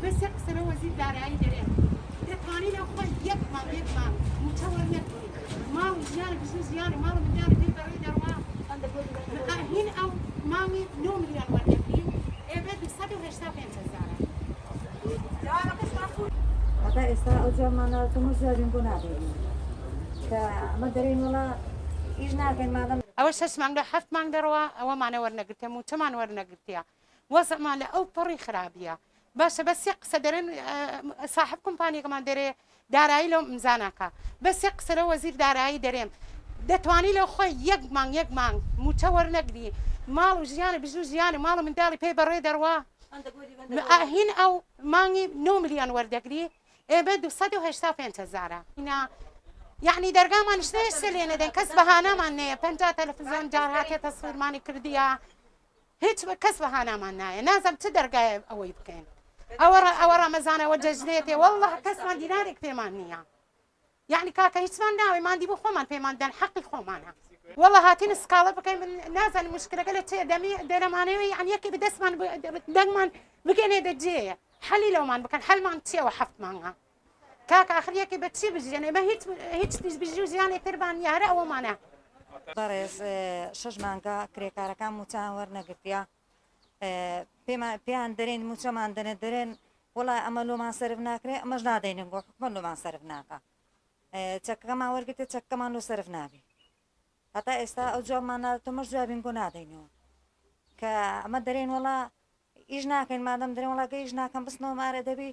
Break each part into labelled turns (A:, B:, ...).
A: بەس یەک قسە لە وەزیر دارایی دەرێ دەتوانی لە خۆی یەک مانگ یەک مانگ مووچە وەرنەگری ماڵ و ژیان و بژی ژیان و ماڵ و منداڵی پێی بەڕێ دەڕوا هین ئەو مانگی 9 ملیۆن وەردەگری ئێبێ 285 هەزارە.
B: هەتا ئێستا ئەو جوابمان ناوەتەوە جوابین بۆ نادەین کە ئەمە دەرێن وەڵا ئیش ناکەین مادەم.
A: ئەوە شەش مانگ لە حەفت مانگ دەڕوا ئەوەمانە وەرنەگرتیە مووچەمان وەرنەگرتیە وەزعمان لە ئەو پەڕی خراپیە باشە بەس یەک قسە دەرێن ساحب کۆمپانیەکەمان دەرێ دارایی لەو ئیمزا ناکا بەس یەک قسە لەو وەزیر دارایی دەرێم دەتوانی لەو خۆی یەک مانگ یەک مانگ مووچە وەرنەگری ماڵ و ژیان بژی و ژیان و ماڵ و منداڵی پێی بەڕێ دەڕوا هین ئەو مانگی 9 ملیۆن وەردەگری ئێمە 285 هەزارە یعنی دەرگامانش نێشتە لێ نەدەن کەس بەهانامان نەیە 50 تەلەفزیۆن جار هاتێ تەسویرمانی کردیە هیچ کەس بە هانامان نایە نازم چ دەرگایە ئەوەی بکەین ئەوە ئەوە ڕەمەزانەوە جەژنێتێ والله کەسمان دینارێک پێمان نییە یعنی کاکە هیچمان ناوێ مادی بۆ خۆمان پێمان دەن حەقی خۆمانە والله هاتین سکاڵە بکەین من نازانم مشکلەکە لە چێ دەمی دەرەمانەوە یعنی یەکی بەدەستمان دەنگمان بگەنێ دەجێیە حەلی لەومان بکەن حەلمان چیەوە حەفت مانگە کاکە ئاخر یەکێ بە چی بژیێن ئێمە هیچ هیچ بژی و ژیانێک ترمان نییە هەر ئەوەمانە.
B: بەڕێز شەش مانگە کرێکارەکان موچەیان وەرنەگرتیە پێمان پێیان دەرێن موچەمان دەنێ دەرێن وەڵا ئەمە لۆمان سەرف ناکرێ ئەمەش نادەینن بۆ حکومەت لۆمان سەرف ناکا چەکەکەمان وەرگرتێ چەکەکەمان لۆ سەرف نابێ هەتا ئێستا ئەو جوابمان نادەتەوە جوابین بۆ نادەینەوە کە ئەمە دەرێن وەڵا ئیش ناکەین مادەم درێن وەڵا گە ئیش ناکەن بچنەوە مارە دەبی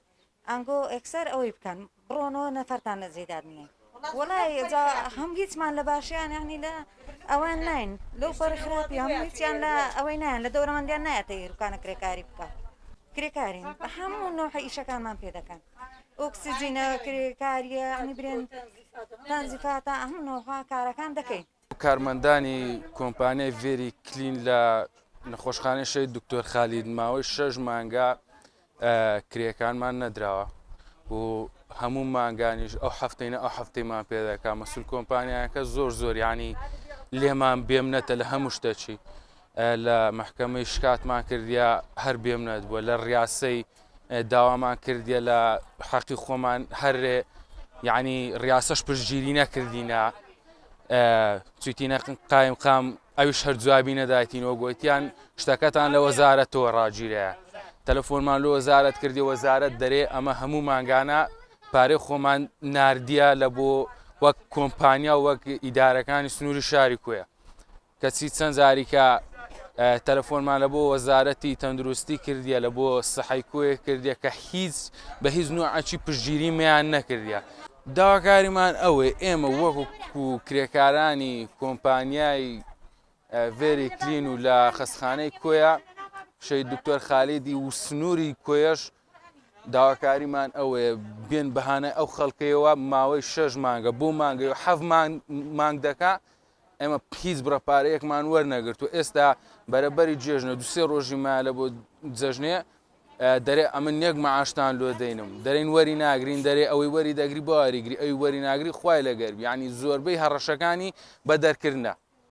B: ئانگۆ ئێکسەر ئەوەی بکەن بڕۆنەوە نەفەرتان لە جێی دابنێن وەڵای جا هەم هیچمان لە باشیان یانی لە ئەوان ناین لەو پەڕی خراپی هەم هیچیان لە ئەوەی نایەن لە دەورەمەندیان نایەتە ئیروکانە کرێکاری بکە کرێکارین بە هەموو نۆحە ئیشەکانمان پێ دەکەن ئۆکسجینە کرێکاریە ینی برێن تەنزیفاتە هەموو نۆحە کارەکان دەکەین.
C: کارمەندانی کۆمپانیای ڤێری کلین لە نەخۆشخانەی شەهید دکتۆر خالید ماوەی شەش مانگە کرێکانمان نەدراوە و هەموو مانگانیش ئەو هەفتەینە ئەو هەفتەیمان پێدەکا مەسول کۆمپانیاکە زۆر زۆر ینی لێمان بێمنەتە لە هەموو شتەچی لە محکمەی شکاتمان کردیا هەر بێمنەت بووە لە ڕیاسەی داوامان کردیە لە حەقی خۆمان هەرێ یعنی ڕیاسەش پشتگیری نەکردینە چیتینە قایم قام ئەویش هەر جوابی نەدایتینەوە گوتیان شتەکەتان لە وەزارەتەوە ڕاگیرەیە تەلەفۆنمان لۆ وەزارەت کردی وەزارەت دەرێ ئەمە هەموو مانگانە پارەی خۆمان ناردیە لە بۆ وەک کۆمپانیا وەک ئیدارەکانی سنووری شاری کوێ کەچی چەند جاریکە تەلەفۆنمان لە بۆ وەزارەتی تەندروستی کردیە لە بۆ سەحی کۆیە کردیە کە هیچ بە هیچ نوعەکی پشتگیری میان نەکردیە. داواکاریمان ئەوەیە ئێمە وەکو کرێکارانی کۆمپانیای ڤێری کلین و لە خەستخانەی کۆیە شەهید دکتۆر خالیدی و سنووری کۆیەش داواکاریمان ئەوەیە بێن بەهانای ئەو خەڵکەیەوە ماوەی شەش مانگە بۆ مانگەی و حەف مانگ دەکا ئێمە هیچ بڕە پارەیەکمان وەرنەگرت و ئێستا بەرەبەری جێژنە دوسێ ڕۆژی ما لە بۆ جەژنێ دەرێ ئەمن یەک معاشتان لۆ دەینم دەرێن وەری ناگرین دەرێ ئەوەی وەری دەگری بۆ واریگری ئەوی وەری ناگری خوای لەگەر یعنی زۆربەی هەڕەشەکانی بە دەرکردنە.